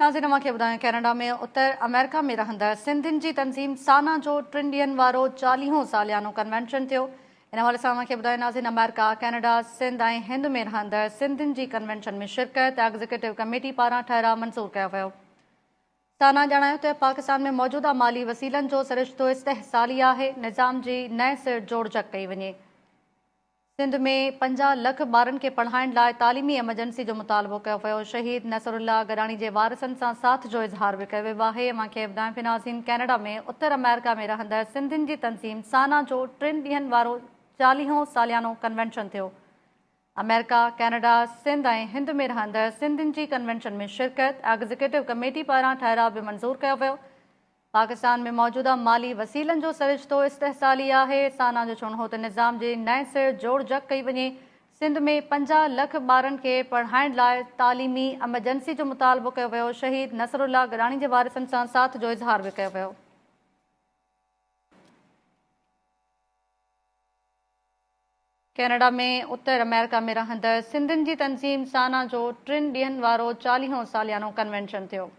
ناظرين اوهان کي ٻڌايان ڪينيڊا ۾ اتر آمريڪا ۾ رهندڙ سنڌين جي تنظيم سانا جو ٽن ڏينهن وارو چاليهون ساليانو ڪنوينشن ٿيو. ان حوالي سان اوهان کي ٻڌايان ناظرين آمريڪا، ڪينيڊا، سنڌ ۽ هند ۾ رهندڙ سنڌين جي ڪنوينشن ۾ شرڪت ايگزيڪيوٽو ڪميٽي پاران ٺهراء منظور ڪيو ويو. سانا ڄاڻايو ته پاڪستان ۾ موجوده مالي وسيلن جو سرشتو استحصالي آهي، نظام جي نئين سر جوڙجڪ ڪئي وڃي. سنڌ ۾ 50 لک ٻارن کي پڙهائڻ لاء تعليمي ايمرجنسي جو مطالبو ڪيو ويو، شهيد نصرالله گڏاڻي جي وارثن سان ساٿ جو اظهار به ڪيو ويو آهي. اوهان کي ٻڌايان پيا ناظرين ڪينيڊا ۾ اتر آمريڪا ۾ رهندڙ سنڌين جي تنظيم سانا جو ٽن ڏينهن وارو چاليهون ساليانو ڪنوينشن ٿيو. آمريڪا، ڪينيڊا، سنڌ ۽ هند ۾ رهندڙ سنڌين جي ڪنوينشن ۾ شرڪت، ايگزيڪيوٽو ڪميٽي پاران ٺهراء به منظور ڪيو ويو. پاڪستان ۾ موجوده مالي وسيلن جو سرشتو استحصالي آهي، سانا جو چوڻ هو ته نظام جي نئين سر جوڙجڪ ڪئي وڃي، سنڌ ۾ 50 لک ٻارن کي پڙهائڻ لاء تعليمي ايمرجنسي جو مطالبو ڪيو ويو، شهيد نصرالله گڏاڻي جي وارثن سان ساٿ جو اظهار به ڪيو ويو. ڪينيڊا ۾ اتر آمريڪا ۾ رهندڙ سنڌين جي تنظيم سانا جو ٽن ڏينهن وارو چاليهون ساليانو ڪنوينشن ٿيو.